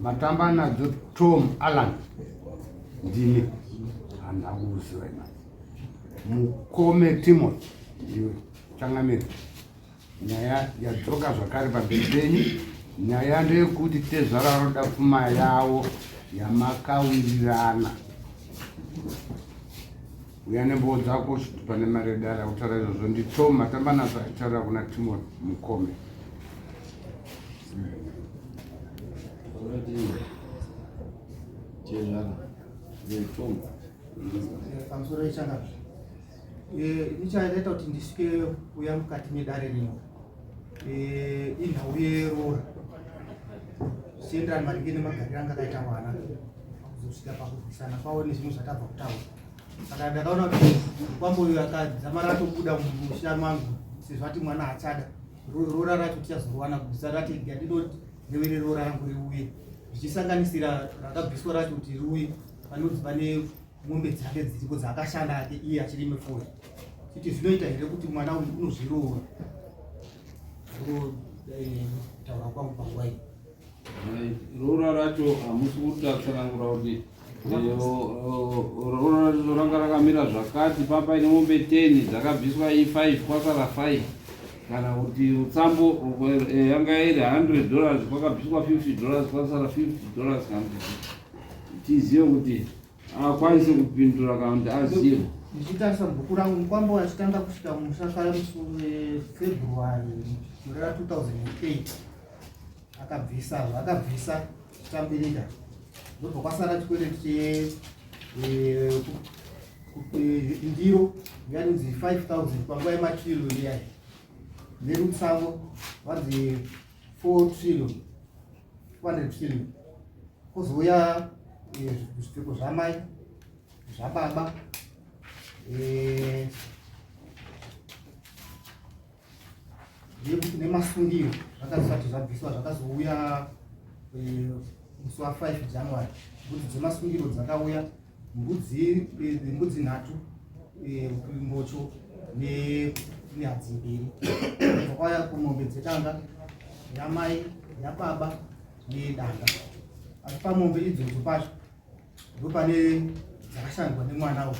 Matamba nadzo Tom Allan ndimi handina kuziva imai. Mukome Timothy ndiwe changamire. Nyaya yadzoka zvakare pamberi penyu. Nyaya ndeyekuti tezvara vanoda pfuma yavo yamakawirirana. Uya nembowo dzako pane mari yedare akutaura izvozvo ndiTom matamba nadzo achitaurira kuna Timothy Mukome. Pamusoro yechangazvo ichaita kuti ndisvike kuuya mukati medare rino inhau yeroora zvichienderana maringe nemagariro anga akaita mwana kuzosvika pakurwisana kwavo nezvimwe zvatabva kutaura saka ndakaona kuti mukwambo uyu akadzamara atobuda mumusha mangu sezvo ati mwana haachada roora racho tichazorowana kubvisa rati ndinodevere roora rangu riuye zvichisanganisira rakabviswa racho kuti riuye panonzi pane mombe dzake dziripo dzaakashanda ake iye achiri mefori kuti zvinoita here kuti mwana uyu unozviroora eh, kutaura kwangu panguva iyi roora racho hamusi kutatsanangura kuti roora racho ranga rakamira zvakati papa ine mombe 10 dzakabviswa i5 kwasara 5 kana kuti rutsambo eh, yanga iri 100 dollars kwakabviswa 50 dollars kwasara 50 dollars kana kuti tizive kuti akwanise kupindura kana kuti azive ndichitarisa mubhuku rangu mukwambo achitanga kusvika musha kare musi wefebruary gore ra 2008 akabvisa zvaakabvisa chitambirika ndobva kwasara chikwereti che eh, eh, ndiro yainzi 5000 panguva yematrillion iyayi nerutsango vanzi 4 trillion 400 trillion kozouya eh, zvipfeko zvamai zvababa eh, nemasungiro zvakazisati zvabviswa zvakazouya eh, musi wa 5 January mbudzi dzemasungiro dzakauya mbudzi mbudzi nhatu mbocho nehadzi mbiri kwauya kumombe dzedanga yamai yababa nedanga asi pamombe idzodzo pacho ndopane dzakashandwa nemwana uyu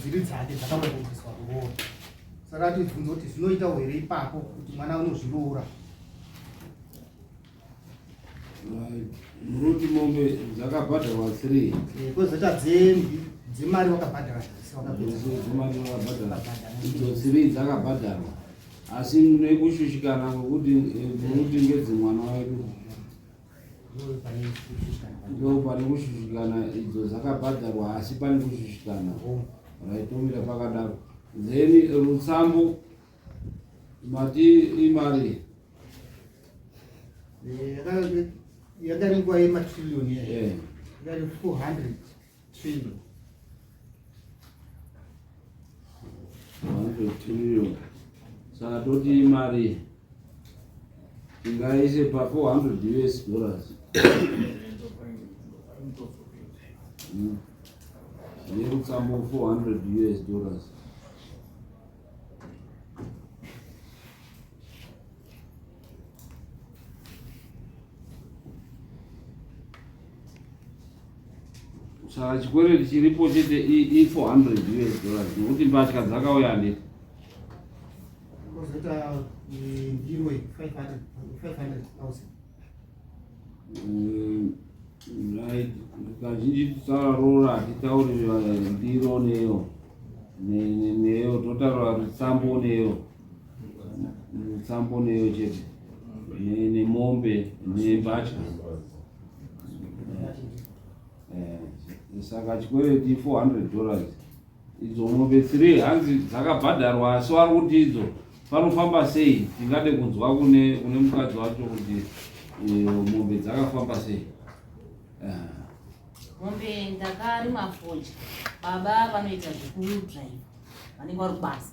dziri dzake dzakambobviswa kuroora saka tibvunza kuti zvinoitawo here ipapo kuti mwana unozviroora Muruti mombe dzakabhadharwa 3. Eh, kwozoita dzemari wakabhadhara dzemari wakabhadhara. Idzo 3 dzakabhadharwa. Asi nekushushikana kwekuti eh, muruti ngedzemwana wedu. Ndo pane kushushikana idzo dzakabhadharwa asi pane kushushikana. Raitomira pakadaro. Then rutsambo mati imari Yanga nguva yematrilioni yanga 400 trillion. 100 trillion. Saka toti imari tingaise pa 400 US dollars. Nerutsambo 400 US dollars. Saka chikwereti chiripo chete i400 US dollars nokuti mbatya dzakauya handiti kozoita eh, ndiro 500,000 mm, right kazhinji titaura roora hatitauri eh, ndiro neyo neyo totaura rutsambo neyo Mutsambo neyo chete nemombe nembatya eh, saka chikwereti 400 dollars idzo mombe 3 hanzi dzakabhadharwa asi vari kuti idzo panofamba sei tingade kunzwa kune kune mukadzi wacho kuti eh, mombe dzakafamba sei eh. mombe ndakarima fodya baba vanoita zvekudrive vanenge vari kubasa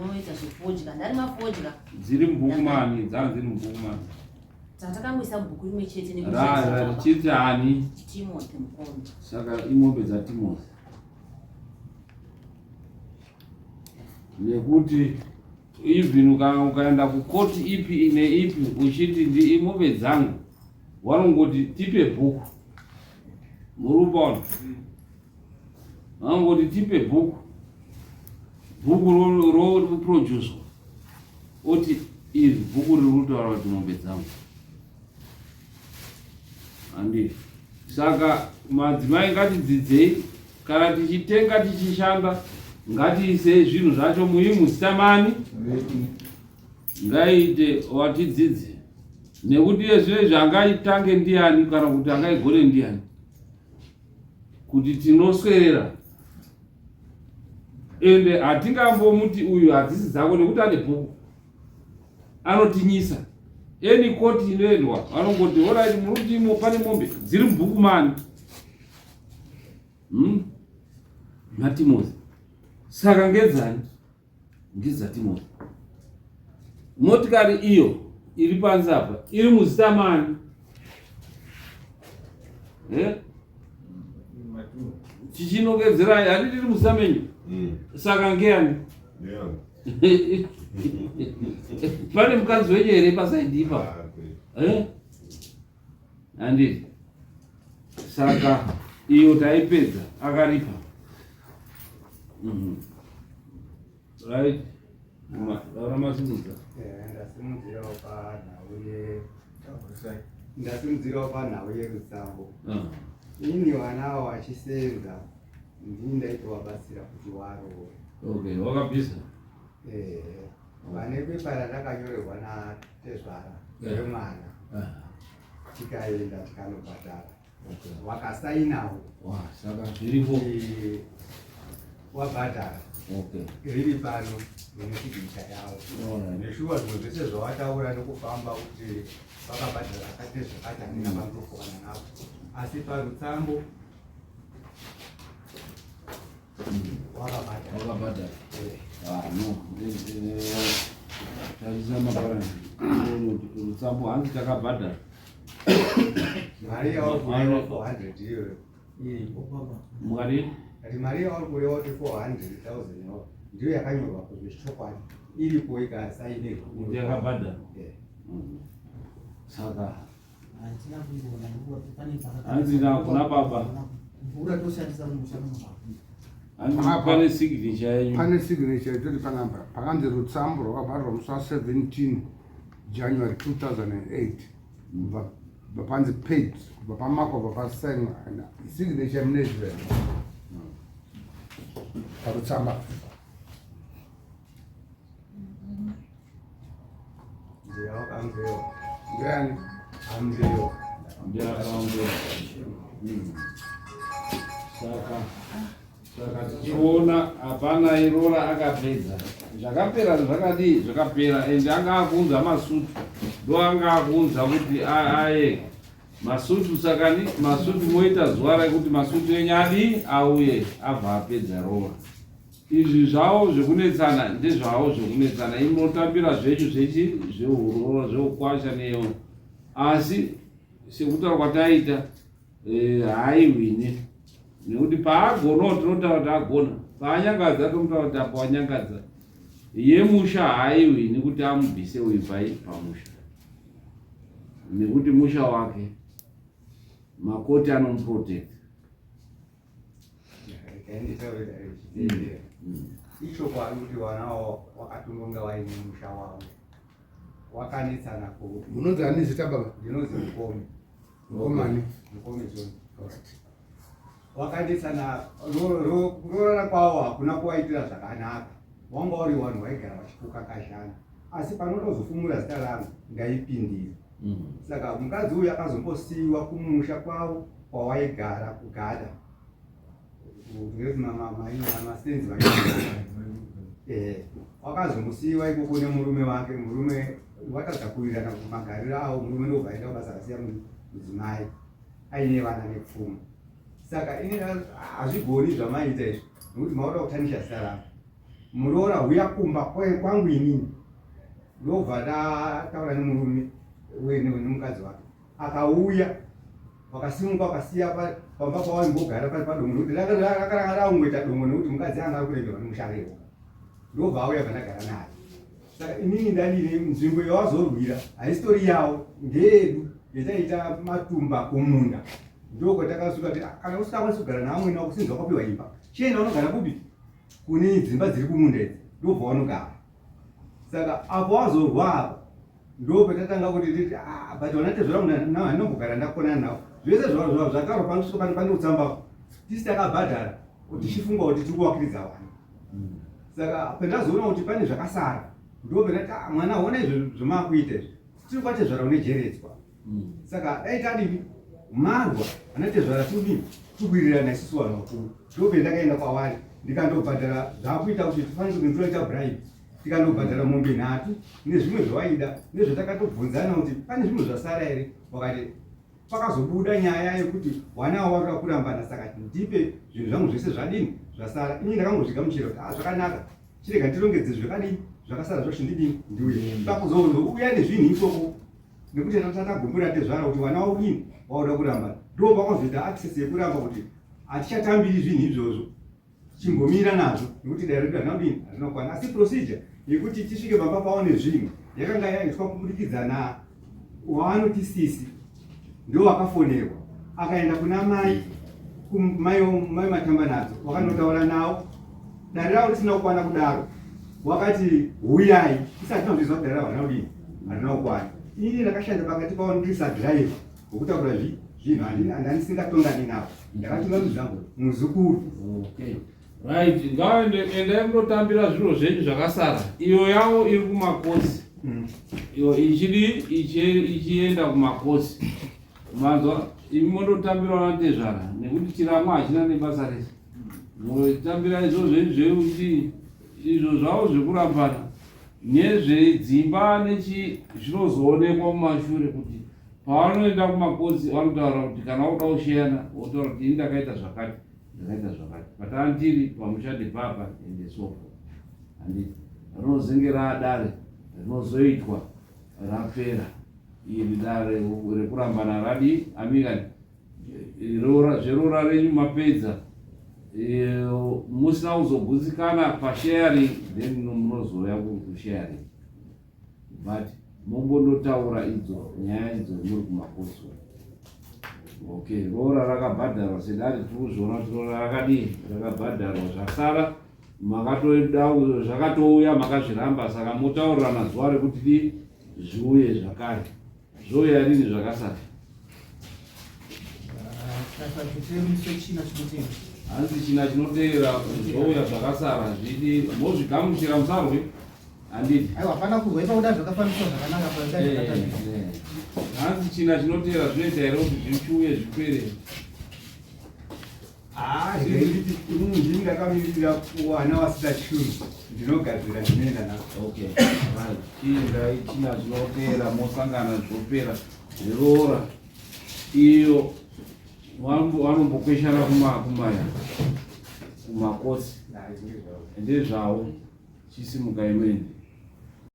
Unoita zvefodya ndarima fodya. Dziri mubhuku mani dzanga dziri mubhuku mani. Dzatakangoisa mubhuku rimwe chete nekuti ani? Timothy Mukombe. Saka imombe dzaTimothy. Nekuti Even kana ukaenda kukoti ipi neipi uchiti ndi mombe dzangu, vanongoti tipe bhuku. Muri kupaona? Vanongoti tipe bhuku, bhuku roproducwa, oti iri bhuku riri kutaura kuti mombe dzangu handi. Saka madzimai, ngatidzidzei, kana tichitenga, tichishanda, ngatiisei zvinhu zvacho mui muzita mani, ngaite watidzidze, nekuti iye zvino izvi angaitange ndiani, kana kuti angaigone ndiani kuti tinoswerera? Ende hatingambomuti uyu hadzisi dzako nekuti ane bhuku, anotinyisa. Any court inoendwa, vanongoti, "Alright, muri kuti imo pane mombe dziri mubhuku mani?" MaTimothy. Saka ngedzani? NgedzaTimothy. Motikari iyo iri panze apa iri muzita mani? Eh? Chichinongedzerai, handiti iri muzita menyu? Saka ngeyani? Pane mukadzi wenyu here pasaidi ipa? Eh? Handiti saka iyo taipedza, akaripa. Right, ramasimudza. Ndasimudzirawo panhau yerutsambo. Ini vanawo vachisenza, ndini ndaitovabatsira kuti waroore. Okay, wakabvisa. Vane pepa randakanyorerwa natezvara remwana, tikaenda tikanobhadhara, wakasainawo. Saka zviripo. Wabhadhara. Riri pano mune signature yavo. Neshuwa zvimwe zvese zvawataura nokufamba kuti vakabhadhara zvakati nezvakati, handina pandofokana navo, asi parutsambo wakabhadhara. Wakabhadhara. Ah, no, tarisa mabhara, rutsambo hanzi takabhadhara. Mari yauri kureva 400 iyoyo iripo. Mukati? Ati mari yauri kureva kuti 400,000 yavo ndiyo yakanyorwa kuzvechokwadi, iripo ikasainirwa. Kuti yakabhadhara. Saka Handina kuiona nekuti pane Hanzi kuna baba. Mvura toshandisa mumusha muno. Hanzi pane signature yenyu. Pane signature itori panamba pakanzi rutsambo rwakabhadharwa musi wa17 January 2008, kubva panzi paid, kubva pamakwa, kubva pasainwa signature muneziva parutsamba. Ndiyawakambewa. Ndiani? Ambewa. Ndiakaongera. Saka tichiona hapana irora, akapedza zvakapera, zvakadii, zvakapera. Ende anga akuunza masutu, ndo anga akuunza kuti aye masutu. Saka ni masutu moita zuva rekuti masutu enyu adii, auye, abva apedza rora. Izvi zvavo zvekunetsana ndezvavo zvekunetsana, imotambira zvenyu zvechi zveurora, zveukwasha neyo, asi sekutaura kwataita, haaiwini nekuti paagonawo tinotaura kuti agona, paanyangadza tonotaura kuti apo wanyangadza. Yemusha haaiwini kuti amubvise uyu pai pamusha, nekuti musha wake, makoti anomuprotect. Ichokwadi kuti vana wakatongonga vaine musha wavo, wakanetsana ku Munonzi ani zita, baba? Ndinonzi Mukome. Mukomani? Mukome John. Wakanetsana, kuroorana kwavo hakuna kuvaitira zvakanaka, wanga uri vanhu vaigara vachikuka kazhana, asi panoda kuzofumura zita rangu ndaipindira. Saka mukadzi uyu akazombosiyiwa kumusha kwavo kwawaigara kugada masenzi, wakazombosiyiwa ikoko nemurume wake. Murume watadza kuwirirana kumagariro avo, murume ndobva aenda kubasa, akasiya mudzimai aine vana nepfuma. Saka ini hazvigoni zvamaita izvi, nekuti mauda kutanisha zita rangu. Muroora huya kumba kwangu inini, ndobva ndataura nemurume nemukadzi wake, akauya, wakasimuka, wakasiya pamba pawaimbogara pari padongo, nekuti rakaranga raungoita dongo, nekuti mukadzi anga ari kuremerwa nemusharewo. Ndobva auya, bva ndagara naye. Saka inini ndandine nzvimbo yawazorwira haisitori yawo, ndeyedu yataita matumba kumunda. Ndokwatakasvika kuti ah, kana usingakwanisi kugara naamwene wako sinzi wakapiwa imba, chienda unogara kupi? Kune dzimba dziri kumunda idzi, ndobva wanogara. Saka apo wazorwa apa ndopatatanga kuti titi ah, but vana tezvara munhu andinombogara ndakonana navo zvese zvataurwa panosvika pane pane utsamba tisi takabhadhara tichifunga kuti tiri kuwakiridza vana. Saka pendazoona kuti pane zvakasara ndopendati ah, mwana hona izvo zvamaakuita izvi tiri kwatezvara une jeredzwa. Saka dai tadini marwa ana tezvara todini tikuwirirana isusu vanhu vakuru. Ndopendakaenda kwavari ndikandobhadhara zvakuita kuti tifanire kuti ndinoita bribe tikandobhadhara mombe nhatu nezvimwe zvawaida nezvatakatobvunzana kuti pane zvimwe zvasara here. Wakati pakazobuda nyaya yekuti wana avo varikuda kurambana saka ndipe zvinhu zvangu zvese zvadini zvasara. Ini ndakangozvigamuchira kuti ah, zvakanaka chirega ndirongedze zvakadini zvakasara zvacho ndidini ndiuye. Pakuzouya nezvinhu ikoko nekuti tatagumbura tezvara kuti wana waudini wauda kurambana, ndo pakazoita access yekuramba kuti hatichatambiri zvinhu izvozvo, chimbomira nazvo nekuti dare redu harina kudini harina kukwana. Asi procedure yekuti tisvike pamba pavo nezvinhu yakanga yaitwa kubudikidza na waanoti sisi ndo wakafonerwa akaenda kuna mai mai matamba nadzo wakanotaura nawo dare ravo risina kukwana kudaro wakati huyai isati tinozviziva kuti dare ravo harina kudini harina kukwana. Ini ndakashanda pakati pavo ndiri sadriver wekutakura zvinhu handisingatongani navo ndakatungamidza muzukuru. Okay. Right, ngaende endai munotambira zviro zvenyu zvakasara. Iyo yavo iri kumakosi. Iyo ichidi ichienda kumakosi. Manzwa imi mondotambira vanatezvara nekuti chiramwa hachina nebasa rese. Munotambira izvo zvenyu zvekuti izvo zvavo zvekurambana nezvedzimba nechi zvinozoonekwa mumashure kuti pavanoenda kumakosi vanotaura kuti kana wakuda kusheyana wotaura kuti ini ndakaita zvakati ndakaita zvakati but andiri pamusha ndepapa ende so forth. Handiti rinozenge raadare rinozoitwa rapera iri dare rekurambana radi amikani zveroora renyu mapedza musina kuzogutsikana pasharing then munozouya kusharing but mombondotaura idzo nyaya idzo muri kumakosi. Okay, roora rakabhadharwa sedare tiri kuzviona kuti roora rakadii rakabhadharwa zvasara makatoda zvakatouya makazviramba saka motaurirana zuva rekuti di zviuye zvakare zvouya rini zvakasara. Hanzi china chinoteera zvouya zvakasara zvidi mozvigamuchira musarwe handiti. Aiwa hapana kurwa ipa kuda zvakafambiswa zvakanaka pa Hanzi china chinoteera zvinoita here kuti zvichiuye zvipere? Ah, nditi inini ndini ndakamirira wana wasita churu ndinogadzira ndinoenda nako. Okay. Right. Chiendai china chinoteera mosangana zvopera zveroora iyo vanombokweshana kumaya kumakosi ndezvavo chisimuka imweni.